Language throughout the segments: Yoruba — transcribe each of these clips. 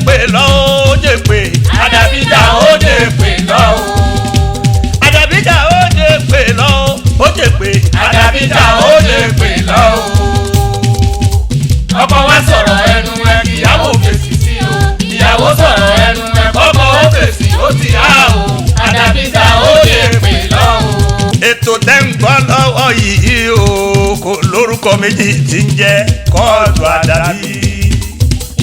pè lọ, ó jẹ pé. Àdàbíjà ó jẹ pé lọ o. Àdàbíjà ó jẹ pé lọ, ó jẹ pé. Àdàbíjà ó jẹ pé lọ o. Ọkọ wa sọ̀rọ̀ ẹnu ẹ, ìyàwó fèsì sí o. Ìyàwó sọ̀rọ̀ ẹnu ẹ, kọ́kọ́ ó fèsì ó ti há o. Àdàbíjà ó jẹ pé lọ o. Ètò tẹ́ ń gbọ́ lọ́wọ́ yìí o, kò lórúkọ méjì tí ń jẹ́ Kóòtù Àdàbí.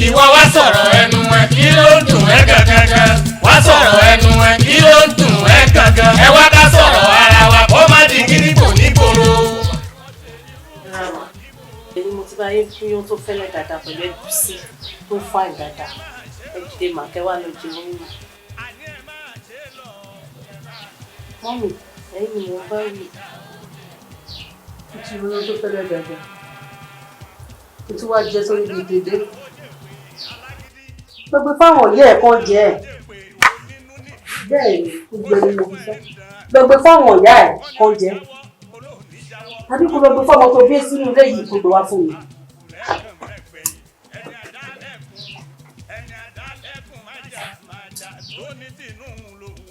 Ìwọ wá sọ̀rọ̀ ẹnu ẹ, kí ló ń dùn ẹ́ gangan? Wá sọ̀rọ̀ ẹnu ẹ, kí ló ń dùn ẹ́ gangan? Ẹ wá ká sọ̀rọ̀ ara wa kó má di kíríkò nígboro. Rárá, èyí mo ti bá yín fún yín tó fẹ́lẹ́ dáadáa pẹ̀lú ẹ̀gúsí tó fine dáadáa. Ẹ dìde mà, kẹ́ wá lọ jẹun nínú. Mummy, ẹ̀yin ni mo bá wí. Ó ti rí tó fẹ́lẹ́ dáadáa. Ó ti wá jẹ sórí bíi dédé. Gbogbo fáwọn ìyá ẹ̀ kan jẹ ẹ̀. Bẹ́ẹ̀ ni, gbogbo ẹni mo fi sọ. Gbogbo fáwọn ìyá ẹ̀ kan jẹ. Tàbí kó gbogbo fáwọn tó bí sínú ilé yìí kó gbé wá fún mi.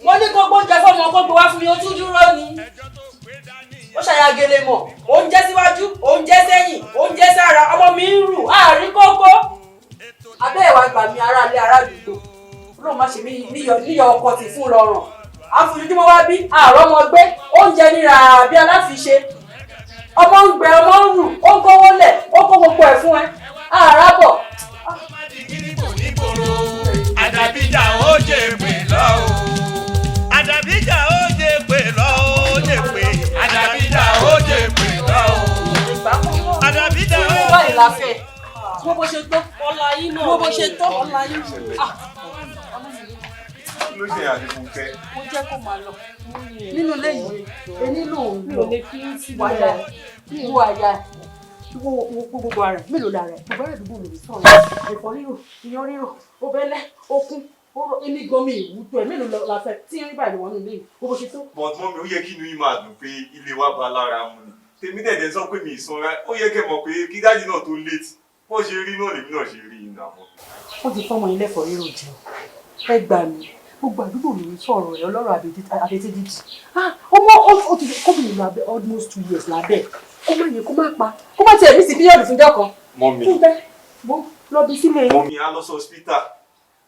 Mo ní kó gbóúnjẹ fọmọ kó gbé wá fún mi, ó tún dúró ni. Ó ṣàyàgèlè mọ̀, oúnjẹ síwájú, oúnjẹ sẹ́yìn, oúnjẹ sára, ọmọ mi ń rù àárín kókó. Abẹ́ ẹ̀wà gbà mí, ará ilé, ará àdúgbò. Ọlọ́run má ṣe mí níyọ ọkọ tì fún lọ́rùn. Àfojoojúmọ́ wá bí àárọ̀ ọmọ gbé oúnjẹ nira bí aláfiṣe. Ọmọ ń gbẹ, ọmọ ń rù, ó ń kówó lẹ̀, ó kó gbogbo ẹ̀ fún ẹ. Àrà bọ̀. Àdàbíjà ó jẹ pé lọ o. Àdàbíjà ó jẹ pé lọ, ó jẹ pé. Àdàbíjà ó jẹ pé lọ o. Àdàbíjà ó Mo báyìí la fẹ́. Wo bó ṣe tó. Ọlá yín náà. Wo bó ṣe tó. Ọlá yín. Ah, Kí ló ṣe àdìgúnfẹ́? Mo jẹ́ kó máa lọ. Nínú ilé yìí, èmi ló ń Mi lọ. ò lè fi í sílẹ̀. Wáyà wo àyà ẹ̀. Wo wo gbogbo ara ẹ̀, mélòó lára ẹ̀? Gbogbo ara àdúgbò lòdì sọ̀rọ̀. Ẹ̀fọ́ rírò, iyán rírò, obẹ́lẹ́, okun, oró, èmi gan mi ìwúto ẹ̀, mélòó la fẹ́ tí ń rí báyìí wọnú ilé yìí. Wo bó ṣe tó. But mummy, ó yẹ kí inú yín máa dùn pé ilé wa bá lára mu ni. Tèmi dẹ̀dẹ̀ sọ pé mi ìsanra, ó yẹ kẹ́ mọ̀ pé kí daddy náà tó late. Bó ṣe rí náà lèmi náà ṣe rí iná mọ́. Wọ́n ti fọ́mọ yín lẹ́fọ̀ọ́ rírò jẹun. Ẹ gbà mí, gbogbo àdúgbò ló ń sọ̀rọ̀ ẹ̀, ọlọ́rọ̀ àbètí dídì. Ah, ọmọ ó ti kóbìnrin lọ abẹ́ almost 2 years lábẹ́. Kó má yẹ kó má pa. Kó má tiẹ̀ mí sí bílíọ̀nù fúnjọ́ kan. Mummy. Fúnbẹ́, mo lọ bí sílé. Mummy, á lọ sí hospital.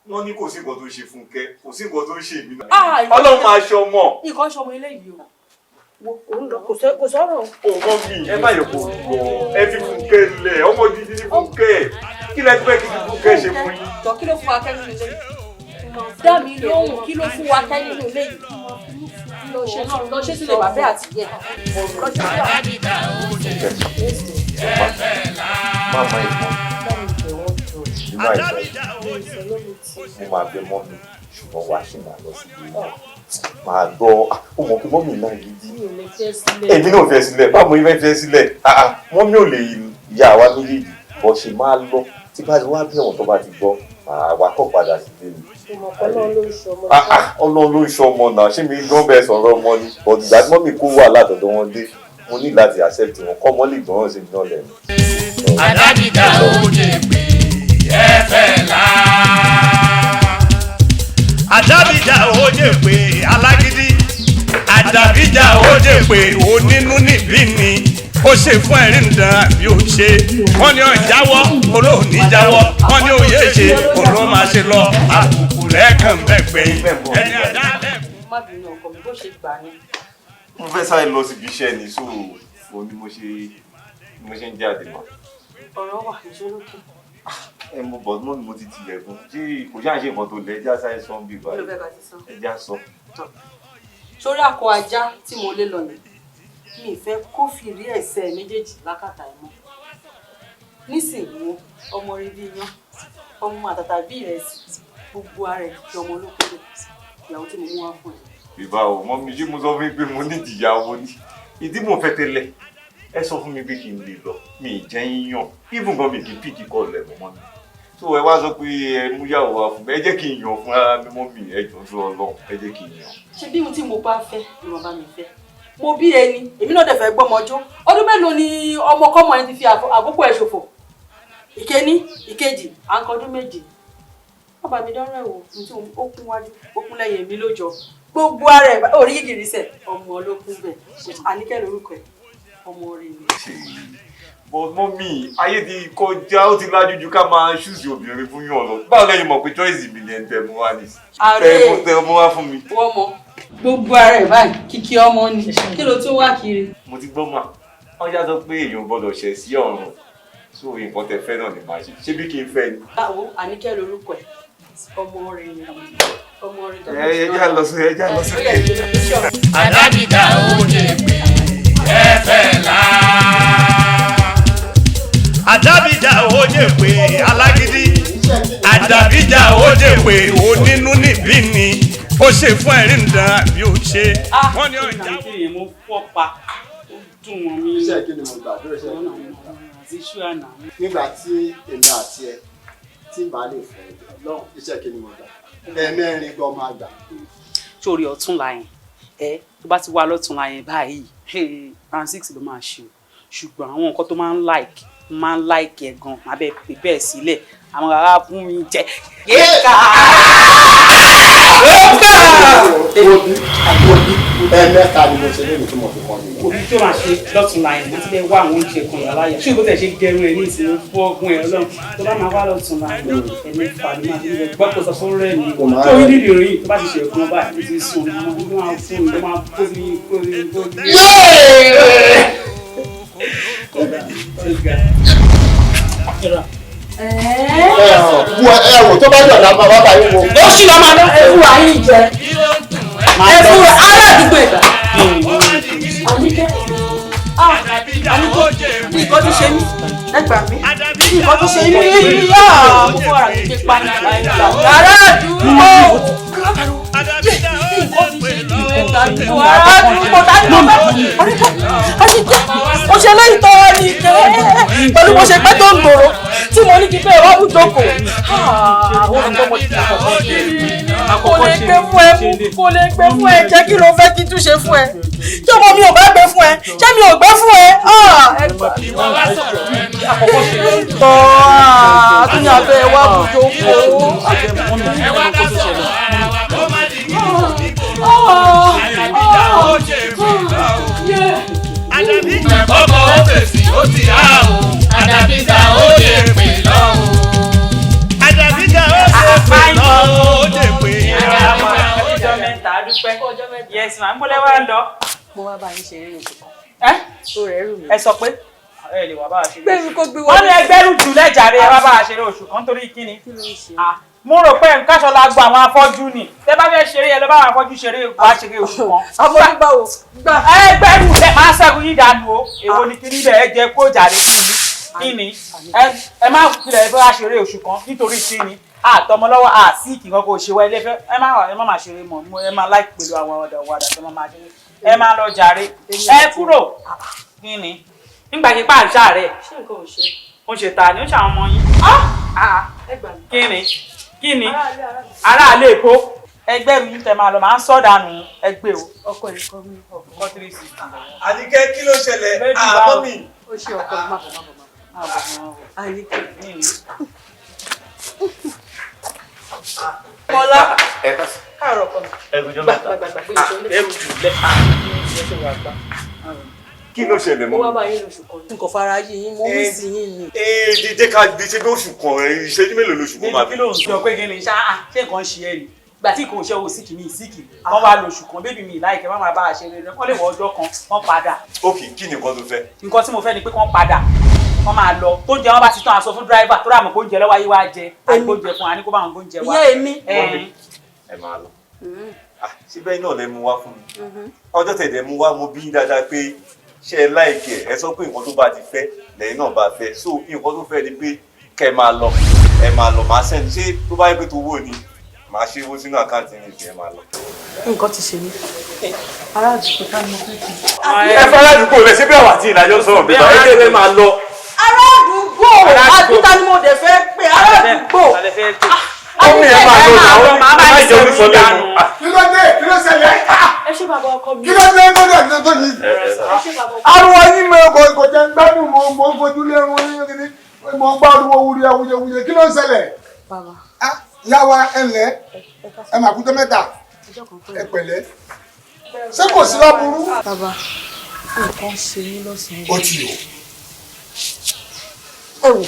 Wọ́n ní kò sí nǹkan tó ṣe Fúnkẹ́, kò sí nǹkan tó ṣe èmi náà. Ah, Ọlọ́run máa ṣe ọmọ. Nǹkan ṣọmọ eléyìí o. Wo òun lọ, kò sọ̀rọ̀ o. Ó mummy, ẹ má yẹ kó lọ, ẹ fi Fúnkẹ́ lẹ̀, ọmọ gidi ní Fúnkẹ́. Kí lẹ fẹ́ kí Fúnkẹ́ ṣe fún yín? Jọ, kí ló fún wa kẹ́ nínú ilé yìí? Dá mi lóhùn, kí ló fún wa kẹ́ nínú ilé yìí? Lọ ṣe náà, lọ ṣe sílé bàbá àti yẹ. Lọ ṣe sílé. Àdàbíjà ó jẹ pé lọ. Máma ìmọ̀ nínú àìsàn mo máa bẹ mummy, ṣùgbọ́n wàá ṣì máa lọ sí ilé náà. Máa gbọ́, ó mọ̀ pé mummy náà gidi. Mi ò lè fẹ́ sílẹ̀. Èmi náà fẹ́ sílẹ̀, báwo mo fẹ́ fẹ́ sílẹ̀? Ah, ah, mummy ò lè yà wá méjèèjì, bọ́ ṣe máa lọ. Tí bá ti wá bí ọ̀wọ̀n tó bá ti gbọ́, màá wá kọ́ padà sílé mi. Ọlọ́run ló ń ṣọmọ. Ah, ah, Ọlọ́run ló ń ṣọmọ náà, ṣé mi gan bẹ́ẹ̀ sọ̀rọ̀ ọmọ ni? But ìgbà tí mummy kó wà látọ̀dọ̀ wọn dé, mo ní láti accept wọn, kọ́ mọ́ lè gbọ́ràn sí mi náà lẹ́nu. Àdàbíjà ó jẹ pé ẹ fẹ́ là. Àdàbíjà ó jẹ pé alágídí. Àdàbíjà ó jẹ pé onínú níbí ni. Ó ṣe fún ẹ̀rí nǹkan àbí ó ṣe. Wọ́n ní ó jáwọ́, olóòní jáwọ́. Wọ́n ní òye ṣe, olóò máa ṣe lọ. Àbùkù lẹ́ẹ̀kan bẹ́ẹ̀ gbẹ̀yìn. Ẹni àdá lẹ́kùn. Má bínú ọkọ mi, bó ṣe gbà ni. Mo fẹ́ sáré lọ síbi iṣẹ́ ni, so mo ní mo ṣe ń jáde mọ́. Ọ̀rọ̀ wà ìṣolókè. Ẹ mo bọ̀ mọ́ ni mo ti tilẹ̀kùn. Ṣé kò ṣáà ṣe nǹkan tó lẹ̀, ẹ já sáré sọ ń bì Kí ló báyìí. fẹ́ ká ti sọ? Ẹ já sọ. Sórí àkọ ajá tí mo lé lọ yìí, mi ì fẹ́ kó fìrí ẹsẹ̀ méjèèjì lákàtà ẹ̀ mọ́. Nísìnyí, ọmọ rí bí iyán, ọmọ àtàtà bí ìrẹsì, gbogbo ara ẹ̀ kí ọmọ olókòlò, ìyàwó tí mo mú wá fún ẹ. Bíbá o, mummy, ṣé mo sọ fún yín pé mo nídìí ìyàwó ni? Ìdí mo fẹ́ tẹ́lẹ̀. Ẹ sọ fún mi pé kí n lè lọ. Mi ì jẹ́ yín yàn. Even gan mi kì í pick call ẹ̀ mọ́ mummy. So ẹ wá sọ pé ẹ mú yàwó wá fún mi. Ẹ jẹ́ kí n yàn fún ara mi, mummy, ẹ jọ̀ọ́ tó Ọlọ́run. Ẹ jẹ́ kí n yàn. Ṣé bí ohun tí mo bá fẹ́ ni mo bá mi fẹ́? Mo bí ẹni, èmi náà dẹ̀ fẹ́ gbọ́mọjó. Ọdún mélòó ni ọmọkọ́mọ yẹn ti fi àkókò ẹ̀ ṣòfò? Ìkíní, ìkejì, à ń kọdún 7. Bàbá mi dánrọ́ ẹ̀ wò ní tí ó kún wájú ó kún lẹ́yìn mi lójọ gbogbo ara ẹ̀ orí gìgìrì sẹ̀ ọmọ ló kún bẹ̀. Àníkẹ́ lórúkọ ẹ̀, ọmọ rẹ̀ ni. But mọ́mí, ayé ti kọjá, ó ti lájú ju ká máa ṣùsì obìnrin fún yàn lọ. Báwo lẹ́yìn mọ̀ pé choice mi ni ẹ̀ ń tẹ̀ mú wá ní? Ààrẹ Tẹ mú wá fún mi. Wọ́n mọ gbogbo ara ẹ̀ báyìí kìkì ọmọ ni, kí ló tún wá kiri? Mo ti gbọ́ mà, wọ́n já sọ pé èèyàn gbọ́dọ̀ ṣẹ̀ sí ọ̀run. So nǹkan tẹ fẹ́ náà ni màá ṣe. Ṣé bí kí n fẹ́ ni? Báwo, Àníkẹ́ lórúkọ ẹ̀, ọmọ rẹ̀ ni, ọmọ rẹ̀ tó Ẹ ẹ já lọ sí, ẹ já lọ sí. Àdábìjà ó lè pè é fẹ́ la. Àdàbíjà ó jẹ́ pé alágídí, àdàbíjà ó jẹ́ pé onínú níbí ni ó ṣe fún ẹ̀rí ǹdàn àbí ó ṣe wọ́n ní ọjà. Kí ni mo fọ́ pa ó dùn wọ́n mi. Iṣẹ́ kí ni mo gbàdúrà, iṣẹ́ kí ni mo gbà? Àti iṣu àná. Nígbà tí èmi àti ẹ tí n bá lè fẹ́ lọ́hùn, iṣẹ́ kí ni mo gbà? Ẹ̀ẹ̀mẹ́rin gan máa gbà. Sórí ọ̀túnla yẹn, ẹ tó bá ti wá lọ́túnla yẹn báyìí, round six ló máa ṣe o. Ṣùgbọ́n àwọn nǹkan tó máa ń like ẹ̀ gan, máa bẹ́ẹ̀ pè bẹ́ẹ̀ sílẹ̀, àwọn ará fún mi jẹ. Yéèkà! Wo bí, ẹ̀ẹ̀mẹ́ta ni mo ṣe lónìí tí mo fi kọ́ mi. Òbí tó máa ṣe lọ́túnla yẹn, mo ti fẹ́ wá àwọn oúnjẹ kan yàrá yẹn. Ṣé ìbò tẹ̀ ṣe gẹrun ẹ̀ ní ìsinmi fún ọgbọ́n ẹ̀ ọlọ́run? Tó bá máa wá lọ́túnla yẹn, ẹ̀mẹ́fà ló máa fi ń bẹ. Gbọ́ kó sọ fún rẹ̀ mi. Kò máa Tó rẹ̀. ní ìròyìn tó bá ti ṣe ẹ̀kan báyìí, ó ti sùn, àwọn ọmọ máa fún mi, tó máa kó sí kó sí kó sí. Ẹ wò, ẹ wò, tó bá dọ̀la máa wá báyìí wo. Ó sì lọ́ máa lọ ẹ fún wa yín jẹ, ẹ fún wa ará àdúgbò ìgbà. Àníkẹ́, ah, Àníkẹ́, nǹkan tó ṣe mí, ẹ gbà mí, nǹkan tó ṣe mí, ah, mo fọ́ ara mi pé pa ní ará àdúgbò. Nǹkan ti ṣe mí, ẹ gbà mí, ará àdúgbò, ta ni mo fẹ́? Àníkẹ́, Àníkẹ́, mo ṣe lẹ́yìn tó wá ní ìkẹ́ pẹ̀lú mo ṣe pẹ́ tó ń gbòòrò tí mo ní kí bẹ́ẹ̀ wá bùjókòó. Àwọn olùkọ́ ti kò lè gbé fún ẹ, kò lè gbé fún ẹ jẹ́. Kí ló fẹ́ kí tún ṣe fún ẹ? Tí ọmọ mi ò bá gbé fún ẹ, ṣé mi ò gbé fún ẹ? Ẹ gbà mí. Tọ́ àtúnyà abẹ́ wá bùjókòó. Ẹ wá ká sọ̀rọ̀ ara wa kó má di kí Àdàbíjà ó jẹ́ pé lọ o. Ọkọ̀ ó fèsì ó ti há o. Àdàbíjà ó jẹ́ pé lọ o. Àdàbíjà ó jẹ́ pé lọ ó jẹ́ pé. Ọjọ́ mẹ́ta, dúpẹ́. Yes ma, ń bọ́lẹ̀ wá ń lọ. Mo wá bá yín ṣeré oṣù kan. Ẹ Ó rẹ̀ rù mí. Ẹ sọ pé ẹ lè wà bá a ṣeré. Gbé mi kó gbé Wọ́n wọlé. ní ẹgbẹ́rún jù lẹ́jàre, ẹ wá bá a ṣeré oṣù kan nítorí kíni? Kí ló ń ṣe? Ah, mo rò pé nǹkan aṣọ la gbọ́ àwọn afọ́jú ni. Tẹ bá fẹ́ ṣeré, ẹ lọ bá àwọn afọ́jú ṣeré, wá ṣeré oṣù kan. Afọ́jú báwo? Gbà. Ẹgbẹ́rún lẹ máa ṣẹ́gun yín dànù o. Èwo ni kíní bẹ́ẹ̀ jẹ kó jàre? Kíni kíni? Ẹ má tilẹ̀ fẹ́ wá ṣeré oṣù kan nítorí kíni? Àtọmọ lọ́wọ́ àsíìkì kan kò ṣe wá ilé fẹ́. Ẹ má ẹ má máa ṣeré mọ́, ẹ má láì pẹ̀lú àwọn ọ̀dọ̀ wàdà tó máa ṣeré. Ẹ má lọ jàre. Ẹ kúrò. Kíni? Nígbà tí pàǹṣà rẹ̀ Ṣé nǹkan ò ṣe? ó ń ṣe ta ni ó ń ṣe àwọn ọmọ yín. Ẹ gbà mí. Kíni kíni? Aráàlú, aráàlú. Aráàlú Èkó, ẹgbẹ́ mi tẹ máa lọ máa ń sọ̀dànù ẹgbẹ́ o. Ọkọ ẹ̀ kọ́ mi. Ọkọ 360. Àníkẹ́, kí ló ṣẹlẹ̀? Baby, Ah, báwo? mọ́mì. Ó ṣe ọkọ mi, má bọ̀, má bọ̀, má bọ̀. Àníkẹ́. Mọ́lá. Ẹ ká Káàárọ̀ ọkọ mi. ẹ kújọ́ mẹ́ta. Gbà, gbà, gbà, gbé ìṣó lé. Ẹrù jù lẹ. Kí ló ṣẹlẹ̀ Mo wá mọ́mì? bá yín lóṣù kan. N kò fara yí yín, mo mí sí yín ni. Ee, dídé ká di ṣe bí oṣù kan ẹ, ìṣẹ́jú mélòó lóṣù kan máa Bébí, kí ló ń sọ pé kí ni ṣá ṣé nǹkan ń ṣe ẹ ni? Gbà tí kò ṣe o síkì ní síkì wọ́n wá lóṣù kan. Bébí mi láìkẹ́ má máa bá a ṣe rere, wọ́n lè wọ ọjọ́ kan, wọ́n padà. Ok, kí ni nǹkan tó fẹ́? Nǹkan tí mo fẹ́ ni pé kí wọ́n padà, wọ́n máa lọ. Tó ń jẹ wọ́n bá ti tán, aṣọ fún driver tó rà mọ̀ kó ń jẹ lọ́wọ́ ayé wa jẹ àgbóúnjẹ fún wa ní kó bá wọn gbóúnjẹ wa. Ìyá èmi. Ẹ Ẹ máa lọ. Ah, síbẹ̀ náà lẹ mú wá fún mi. Ọjọ́ tẹ̀dẹ̀ mú wá, mo bí dáadáa pé ṣé ẹ like ẹ̀. Ẹ sọ pé nǹkan tó bá ti fẹ́ lẹ́yìn náà bá fẹ́. So nǹkan tó fẹ́ ni pé kẹ́ ẹ máa lọ. Ẹ máa lọ, máa send. Ṣé tó bá yẹ pé tó wò ni, màá ṣe owó sínú account mi ìfẹ́, ẹ máa lọ. Nǹkan ti ṣe mí. Ará àdúgbò, tá ni mo fẹ́ kí? Ẹ fẹ́ aládùúgbò rẹ̀ ṣé bí àwọn àti ìdájọ́ sọ̀rọ̀ bíbá ẹ jẹ́ ẹ máa lọ. Ará àdúgbò, àbíta ni mo dẹ̀ fẹ́ pé ará àdúgbò? Ó ní ẹ máa lọ làwọn Màá bá má yín jẹ́ sọ̀rọ̀ onísọ lẹ́nu. dànù. Kí ló dé? Kí ló ṣẹlẹ̀? Ẹ ṣé bàbá ọkọ mi. Kí ló dé tó dé tó yìí? Ẹ ṣé bàbá ọkọ mi. Ariwo yín mi kò jẹ́ ń gbádùn, mo ń fojú lérun yín kìíní, mo ń gbọ́ ariwo wuyewuye, kí ló ń ṣẹlẹ̀? Bàbá. Ìyá wa ẹ ǹlẹ́, ẹ máa kú tó mẹ́ta, ẹ pẹ̀lẹ́. Ṣé kò sí láburú? Bàbá, nǹkan ṣe mí lọ́sàn-án. Ó ti o. Ẹ wò,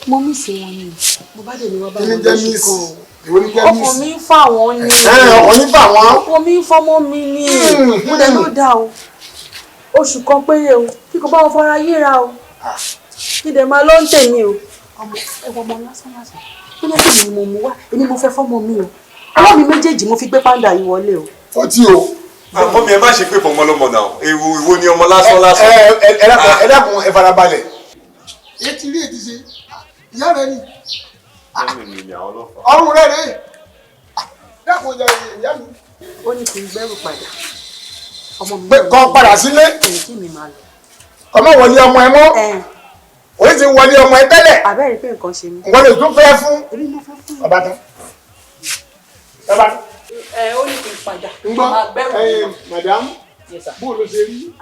mo miss wọn ni. Mo bá dé ni wọ́n bá Kí ni wọn jẹ́ lóṣù miss? kan o. Ìwọ ni jẹ́ miss? Ọkàn mi ń fà wọ́n ni. Ọkàn yín fà wọ́n. Ọkàn mi ń fọmọ mi ni. Mo dẹ̀ ló dáa o. Oṣù kan péré o. Kíkọ bá wọn fara yíra o. Kí dẹ̀ máa lọ ń tèmi o. Ọmọ ẹwọ ọmọ lásán lásán. Tó ló pè mí mo mú wá, èmi mo fẹ́ fọ́mọ mi o. Ọwọ́ mi méjèèjì mo fi gbé pàǹdà yìí wọlé o. Ó ti o. Àmọ́ mi ẹ má ṣe pé fọmọ lọmọ náà, ewu ìwo ni ọmọ lásán lásán. Ẹ dákun, ẹ farabalẹ̀. Etí rí ètí ṣe, ìyá rẹ ni, ọrùn rẹ rèé. Dákun ìyá mi. Ó ní kí n gbẹ́rù padà. Ọmọ mi Pé kó padà sílé. Èyí kí mi máa lọ. Ọmọ wọlé ọmọ ẹ mọ́. Òye ti wọlé ọmọ ẹ tẹ́lẹ̀. Àbẹ́rẹ́ pé nǹkan ṣe mí. Nǹkan lè tún fẹ́ fún. Èmi mo fẹ́ fún. Bàbá tán. Bàbá tán. Ẹ ó ní kí n padà. Ń gbọ́, Máa gbẹ́rù mi lọ. Madam, bó ló ṣe rí?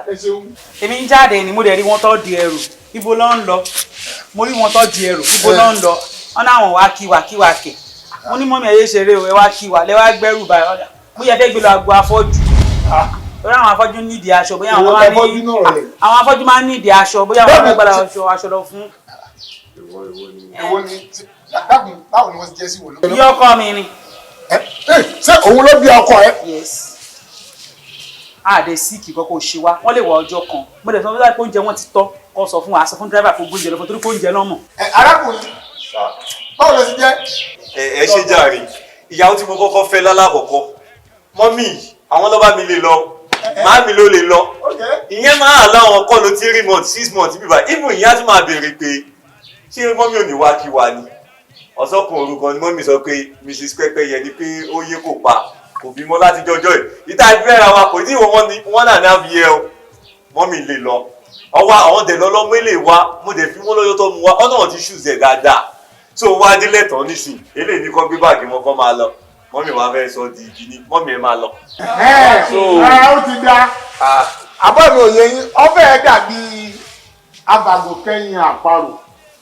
Ẹ ṣeun. Èmi ń jáde ni mo dẹ̀ rí wọn tó di ẹrù. Ibo ló ń lọ? Mo rí wọn tó di ẹrù. Ibo ló ń lọ? Wọ́n náà wọ́n wá kí wa kí wa kẹ̀. Mo ní mọ́mí ẹ̀yẹ́ ṣeré o, ẹ wá kí wa, lẹ wá gbẹ́rù báyìí. Ọ̀dà, bóyá ẹ fẹ́ gbé lọ agbo afọ́jú. Torí àwọn afọ́jú nídìí aṣọ, bóyá àwọn máa ní àwọn afọ́jú máa ń nídìí aṣọ, bóyá àwọn fẹ́ gbọ́dọ̀ aṣọ aṣọ lọ fún. Èwo ni dákun, báwo ni wọ́n ti jẹ́ sí wò lọ? Bí ọkọ mi ni. Ṣé òun ló bí ọkọ ẹ? Yes. Àdé síìkì kọ́kọ́ ṣe wá, wọ́n lè wọ ọjọ́ kan. Mo dẹ̀ sọ fún pé oúnjẹ wọn ti tọ́, kọ́ sọ fún wa, sọ fún dírẹ́fà kó gbóúnjẹ lọ fún torí pé oúnjẹ náà mọ̀. Arákùnrin, báwo ló ti jẹ́? Ẹ ṣe jàre, ìyàwó tí mo kọ́kọ́ fẹ́ lálákọ̀ọ́kọ́, mọ́mì àwọn lọ́ba mi lè lọ, màámi ló lè lọ. Ìyẹn máa láwọn kọ́ ló 3 months, 6 months bíbá. Even ìyẹn á tún máa béèrè pé ṣé mọ́mì ò ní wá kí wa ni? Ọ̀sán kan òru kan ni mọ́mì sọ pé Mrs. Pẹ́pẹ́yẹ ni pé ó yé kò pa, kò bímọ láti jọjọ́ yìí. Ìta ìfẹ́ra wa kò tí ì wọ́n ní 1.5 year o. Mọ́mì lè lọ. Ọwọ́ àwọn dẹ̀ lọ́lọ́mọ ilé wa, mo dẹ̀ fi wọ́n lọ́jọ́ tó mu wa, ọ̀nà wọn ti ṣùzẹ̀ dáadáa. So wá délẹ̀ tán nísìn, eléyìí ní kọ́ gbé báàgì wọn kọ́ máa lọ. Mọ́mì wa fẹ́ sọ di igi ní, mọ́mì ẹ máa lọ. Ẹ ó ti da. Àbọ̀ mi ò yẹ yín, ọbẹ̀ ẹ dàbí abàgò kẹ́yìn àparò,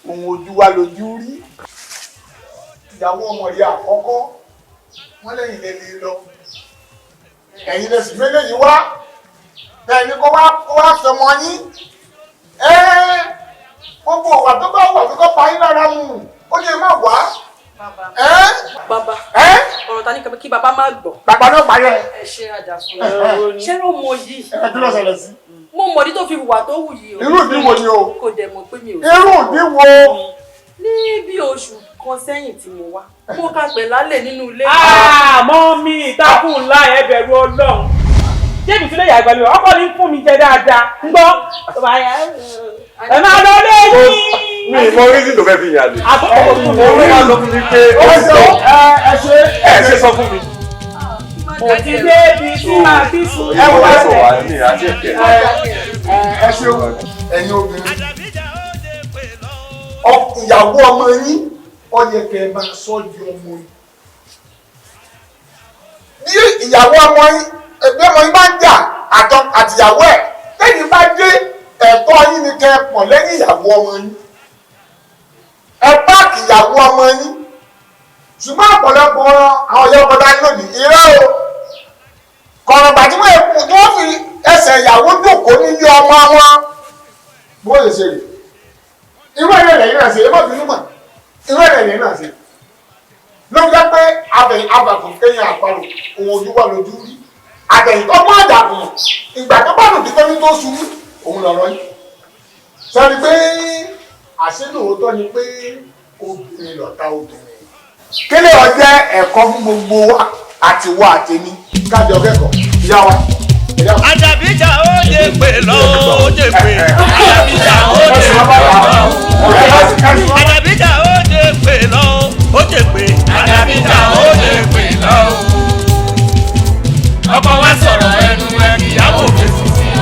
ohun ojú wa lójú rí. Ìyàwó ọmọ rẹ̀ àkọ́kọ́, wọ́n lẹ́yìn lè lè lọ. Ẹ̀yin lè sì méjèèjì wá. Bẹ́ẹ̀ ni kó wá fẹmọ yín. Gbogbo ìwà tó bá wà tó kọ́ pa yín lára mu, ó lè má wá. Bàbá, ọ̀rọ̀ ta ní kí bàbá má gbọ́. Bàbá náà parí ẹ. Ẹ ṣe àjà fún mi. Ṣé ló mọ yìí? Ẹ kí ló ṣẹlẹ̀ sí? Mo mọ̀ ní tó fi hùwà tó hù yìí o. Irú ìdí wo ni o? Kò dẹ̀ mọ̀ pé mi ò. Irú ìdí wo? Ní bí oṣù kan sẹ́yìn tí mo wá, mo ka pẹ̀ lálẹ́ nínú ilé. Mọ́mí ìtakùn ńlá ẹ bẹ̀rù Ọlọ́run. Jébì tún lè yà ìgbàlú ọkọ ní fún mi jẹ dáadáa. Ń gbọ́. Ẹ máa lọ lé yín. Mi ì mọ reason tó fẹ́ fi yàn lè. Àbúrò Òun ló máa sọ fún mi pé ó sọ. Ẹ ṣe sọ fún mi. Mo ti débi tí màá bí sùn. Ẹ wọ́n sọ wà ní àti ẹ̀kẹ́. Ẹ ṣeun ẹ̀yin obìnrin. Ìyàwó ọmọ yín, ó yẹ kẹ́ ẹ máa sọ di ọmọ yín. Bí ìyàwó ọmọ yín, ẹgbẹ́ ọmọ yín bá ń jà àtìyàwó ẹ̀, lẹ́yìn bá dé ẹ̀tọ́ yín ni kẹ́ ẹ pọ̀ lẹ́yìn ìyàwó ọmọ yín. Ẹ páàkì ìyàwó ọmọ yín. Ṣùgbọ́n ọ̀pọ̀lọpọ̀ àwọn ìyá ọkọ dání lónìí, irọ́ o. Kọ̀rọ̀gbà tí wọ́n fi ẹsẹ̀ ìyàwó jókòó nílé ọmọ wọn. Bó lè ṣe rè? Irú ẹ̀rẹ̀ lẹ́yìn náà ṣe, ẹ má bínú mọ̀. Irú ẹ̀rẹ̀ lẹ́yìn náà ṣe. Ló ń jẹ́ pé abàkùn kẹ́yìn àparò, òun ojú wa lójú rí. Àtẹ̀yìn tó mú àdàkùn, ìgbà tó bá nù dípẹ́ ní tó ṣubú, òun lọ̀rọ̀ yìí. Sọ ni pé àṣé lóòótọ́ ni pé obìnrin lọ̀tá obìnrin. Kílẹ̀ ọjẹ́ ẹ̀kọ́ fún gbogbo wa àti wa àtẹ̀mí kájọ kẹ́kọ̀ọ́ ìyá wa. Àdàbíjà ó jẹ pé lọ, ó jẹ pé. Àdàbíjà